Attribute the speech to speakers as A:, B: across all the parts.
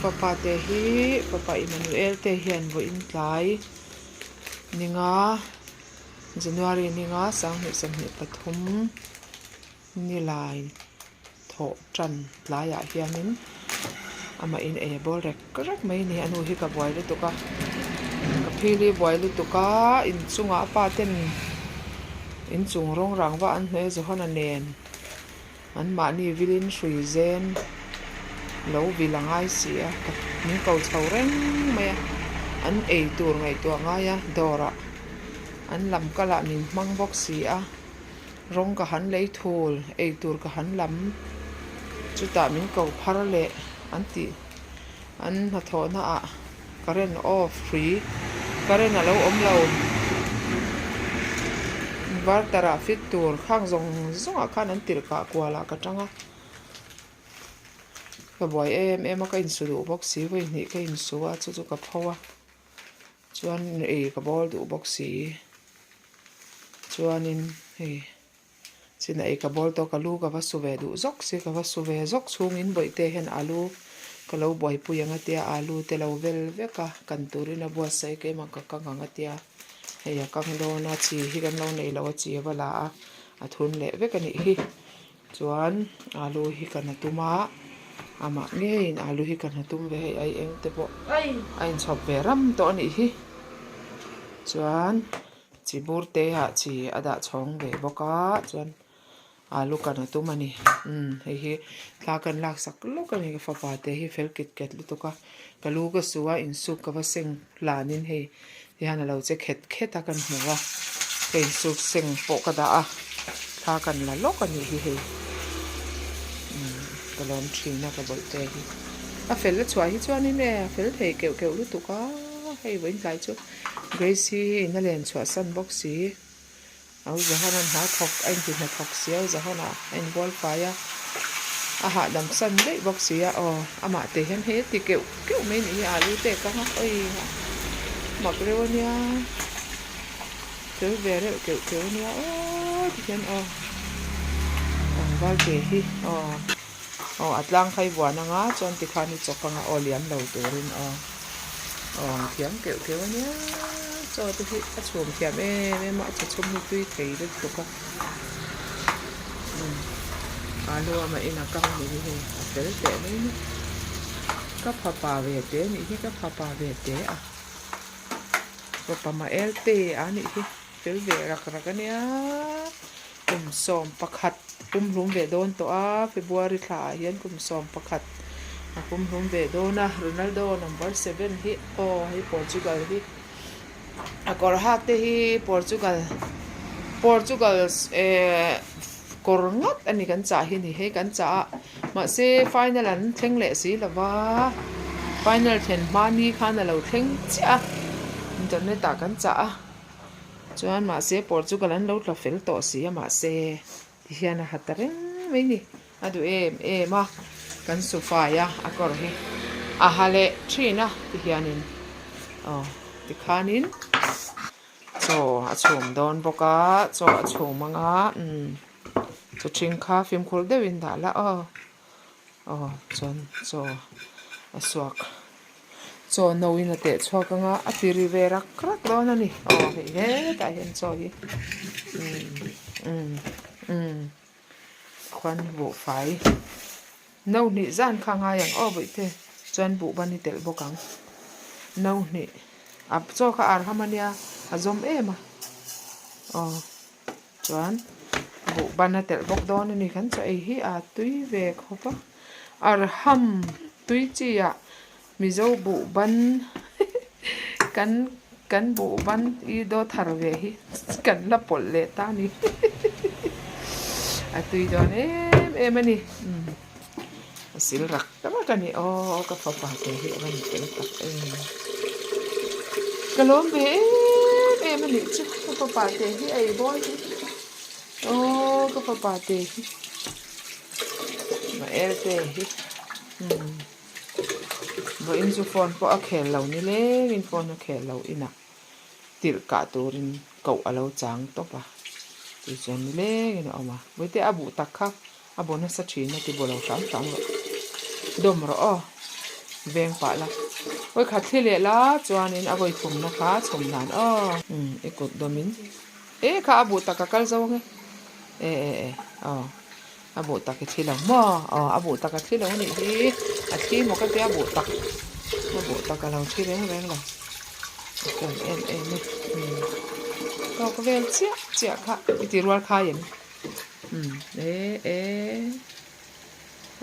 A: Fapa te hi fapa Emmanuel te hian vawiin tlai ninga January ninga 2023 nilai thawh tan tlaiah hianin amah in ei a bawl rek rek mai a ni a nu hi ka buai lutuk a ka phili buai lutuk a inchungah a pa ten inchung rawng rangva an hnawih a Johana nen. An mahni vilin hrui zen lo vil a ngai si a, ka min ko chho reng mai a, an ei tur ngaihtuah ngai a dawrah an lam kalah min hmang bawk si a, rawng ka han lei thul, ei tur ka han lam, chutah min ko phar leh an tih an hnathawhna ah current off hrui current a lo awm lo inverter ah fit tur khang zawng zawng ah khan an tirh kah kual ah ka tang a ka buai em em a ka insu duh bawk si vawi hnih ka insu a chu chu ka pho a chuan ei ka bawl duh bawk si chuanin hei. China ei ka bawl tawh ka lu ka va su ve duh zawk si ka va su ve zawk chhungin bawihte hian alu ka lo buaipui ang a tia alu te lo vel vek a kan turin a buatsaih keimah ka kang ang a tia hei a kang dawn a chi hi kan lo nei lo a chi a va la a a thun leh vek a nih hi chuan alu hi kan a tum a amah ngeiin alu hi kan a tum ve hei ai eng te pawh a inchhawp ve ram tawh a nih hi chuan. Chi bur te ah chi a dah chhawng ve bawk a chuan alu kan a tum a ni umm hei hi thla kan lak sak lawk a ni ka fapa te hi fel kit ket lutuk a ka lu ka su a insuk ka va seng hlanin hei tihian a lo che khet khet a kan hmu a ka insuk seng pawh ka dah a thla kan la lawk a nih hi hei umm ka lawm thin a ka bawihte hi a fel a chhuah hi chuanin e a fel thei keuh keuh lutuk a hei vawiin tlai chu. Grace hi in a len chhuah san bawk si. Au Zahan a hna thawk a inti hna thawk si a, Zahan ah a inbual fai a, a hahdam san daih bawk si a, aw amah te hian hei a ti keuh keuh mai nih hi alu te ka nghak awi a mak reuh a nia fel ve reuh keuh keuh a nia aw ti hian aw tlangval te hi aw aw a tlang kha i buan anga chuan tikhan i chawk anga aw liam lo turin aw. Aw thiam keuh keuh a nia chaw te hi a chhum thiam em em a a chhum hi tui thei lutuk a umm alu a mah in a kang ni hi hei a fel teh mai a ni ka fapa ve te a nih hi ka fapa ve te a fapa mah el te a nih hi fel ve rak rak a nia kum 11 pumhlum ve dawn tawh a February thla ah hian kum 11 a pumhlum ve dawn a Ronaldo number 7 hi aw hei Portugal hi a kawr hak te hi Portugal Portugal eh kawr ngat a ni kan chah hi a ni hei kan chah a mahse final an thleng leh si lo va final thlen hma ni khan a lo thleng chiah a internet ah kan chah a. Chuan mahse Portugal an lo tla fel tawh si a mahse ti hian a ha ta reng mai ni a duh em em a kan su fai a a kawr hi a ha leh thin a ti hianin aw tikhanin chaw a chhum dawn bawk a chaw a chhum ang a umm chaw ṭhing kha fimkhur deuhin dah la aw aw chuan chaw a suak. Chaw no in a teh chhuak ang a, a ti ri ve rak rak dawn a ni. Aw hei hetah hian chaw hi umm umm umm khuan buhfai no hnih zan kha a ngai ang aw bawihte chuan buh ban i telh bawk ang. No hnih a chaw kha ar ham a nia a zawm em a aw chuan buh ban a telh bawk dawn a ni kan chaw ei hi a tui ve khawp a arham tui chi ah. Mizo buh ban kan kan buh ban i daw thar ve hi kan la pawlh leh ta a ni a tui dawn em em a ni a sil rak rak a ni aw ka fapa te hi a rawn tel tak em ka lawm ve em em a nih chu ka fapa te hi a ei bawl hi aw ka fapa te hi mael te hi umm. Vawiin chu phone pawh a khel lo ni lengin phone a khel lo inah tirh kah turin koh a lo chang tawp a tih chuan ni lengin a awm a Bawihte a buh tak kha a bu nasa thin a ti bu lo hram hram rawh dawm rawh aw. Veng pah la. Vawi khat thli leh la chuanin a vawi thumna kha chhum dan aw. Umm i kut dawmin e kha a buh tak a kal zo ange e e e aw a buh tak i thli lo maw aw a buh tak a thli lo anih hi a thli maw ka tia buh tak a buh tak a lo thli reng reng lo a fel em em e umm tawk vel chiah chiah kha i ti rual khai em umm e e.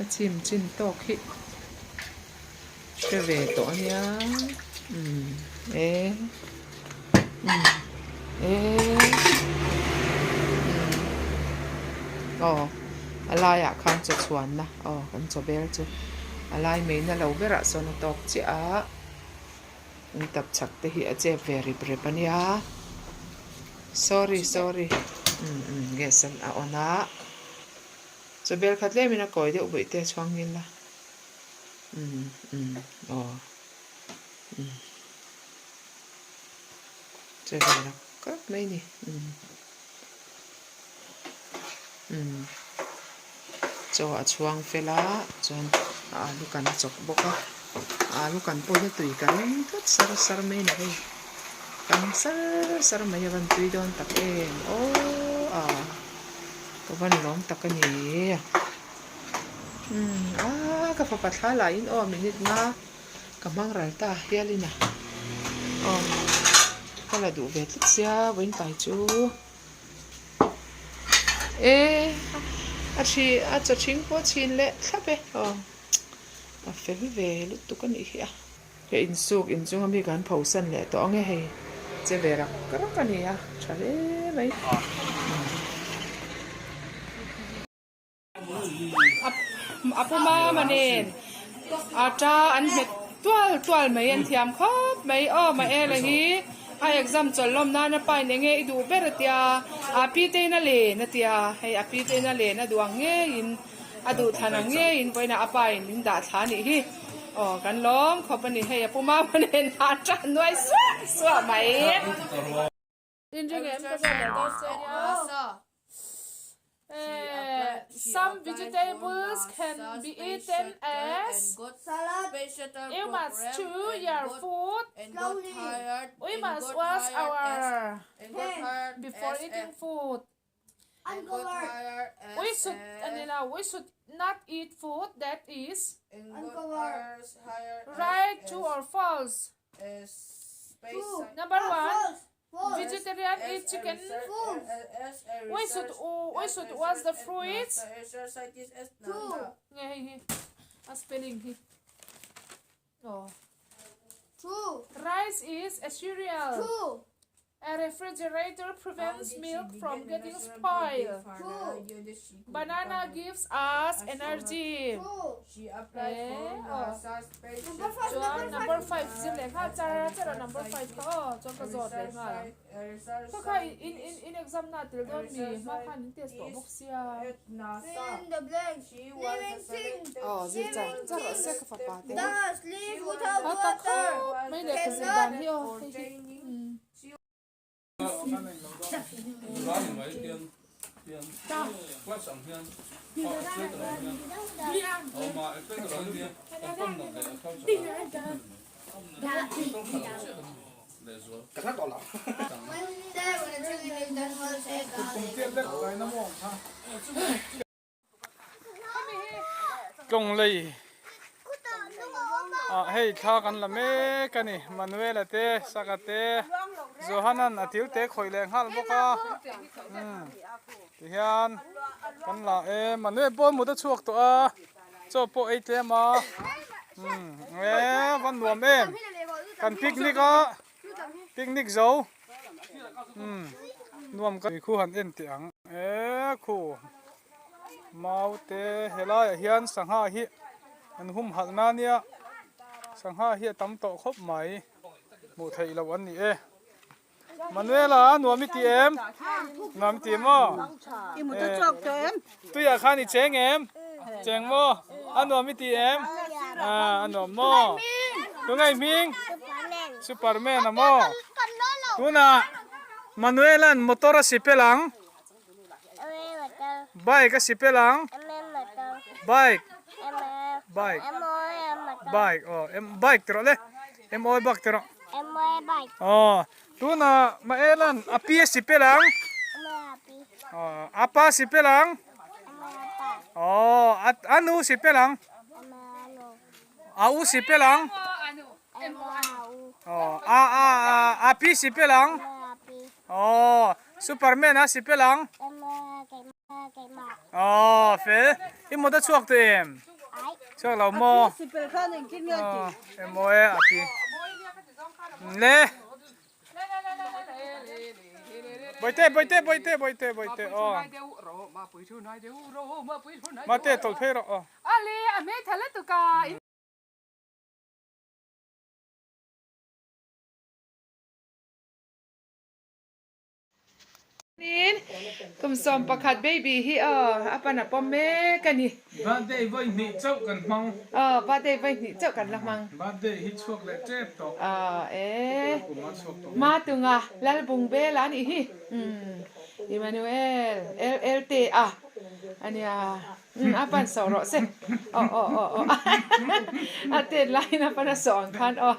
A: A chim chin tawk hi hre ve tawh a nia umm e umm e umm aw a laiah khan chaw chhuanna aw kan chaw bel chu a lai mai na lo berah sawn a tawk chiah a an tapchhak te hi a chep ve rip rep a nia sorry sorry umm umm gas a on a. Chawbel kha tlemin a kawi deuh bawih te chhuang ngil la. Umm umm aw umm Chawbel rak rak mai ni umm umm Chaw a chhuang fel a chuan a alu kan a chawk bawk a a alu kan pawh hi a tui ka ring tlat sar sar mai ni hei kang sar sar mai a van tui dawn tak em aw a. Ka van lawm tak a ni. Umm aaa ka fapa thla laiin aw minute nga ka hmang ral ta hialin a aw ka la duh ve tlat sia vawiin tlai chu e a thi a chaw thing pawh chhin leh thlap e aw a fel ve lutuk a nih hi a. Ka insuk inchunga mi kan phosan leh tawh ang e hei che ve rak rak a ni a tha hle mai. A pu mama nen ata an hmet tual tual mai an thiam khawp mai aw Maela hi a exam chawlh lawm nan a pain enge i duh ber a tia a pi te in a len a tia hei a pi te in a len a duh ang ngeiin A duh thlan ang ngeiin vawiinah a pa in min dah thla anih hi. Aw kan lawm khawp a ni hei a pu mama nen a tan nuai suah suah mai. Inring em ka zawt leh dawn che ania. Some vegetables can be eaten as you must chew your food we must wash our before eating food. We should a ni lo, we should not eat food that is right, true or false. Number one, vegetarian eat chicken. We should we should wash the fruits. Nge hei hi a spelling hi. Aw. Rice is a cereal. A refrigerator prevents milk from getting spoiled. Banana gives us energy. Eh, aw. Chuan number 5 zir leh nghal char char a number 5 kha aw chuan ka zawt leh nghal ang. Kha kha in in in exam na tel dawn mi hma khan in test tawh bawk sia. Aw zir char char rawh se ka fapa te hi. A ta khawp mai lehkha zir dan hi aw hei hi.
B: Tlawng lei ah hei thla kan la mek a ni Manuela te Saka te Johanan a til te khawih leh nghal bawk a umm tihian kan la e Manuel pawh mut a chhuak tawh a chaw pawh ei tlem a umm e va nuam em kan picnic a picnic zo umm nuam ka khu han en teh ang e khu mau te helaiah hian sangha hi an humhalh na nia sangha hi a tam tawh khawp mai hmuh theih loh an ni e Manuela nuam i ti em nuam i ti maw tuiah khan i cheng em cheng maw a nuam i ti em a nuam maw tunge i hming Superman a maw tunah Manuela'n motor a si pel ang bike a si pel ang bike bike. Bike aw em bike ti rawh le M O A bike ti rawh. M O A bike. Aw tunah Maelan a pi a si pel ang. M O A pi. Aw a pa si pel ang. M O A pa. Aw a a nu si pel ang. M O A nu. A u si pel ang. M O A u. Aw a a a pi si pel ang. M O A pi. Aw Superman a si pel ang. M O A keimah. Aw fel i mut a chhuak tawh em? Chhuak lo maw? Aw emaw e a pi. Le. Bawihte bawihte bawihte bawihte bawihte aw. Mate tawlh phei rawh aw.
A: Nin kum 11 baby hi aw a pan a pawm mek a ni.
B: Birthday vawi hnih chauh kan hmang.
A: Aw birthday vawi hnih chauh kan la hmang.
B: Birthday hi chhuak leh tep tawh.
A: Aw e.
B: Kum a chhuak tawh.
A: Matunga Lalbung Bela a nih hi. Umm Emmanuel L L T a ania. Umm a pan sawh rawh se. Aw aw aw aw a tet laiin a pan a sawh ang khan aw.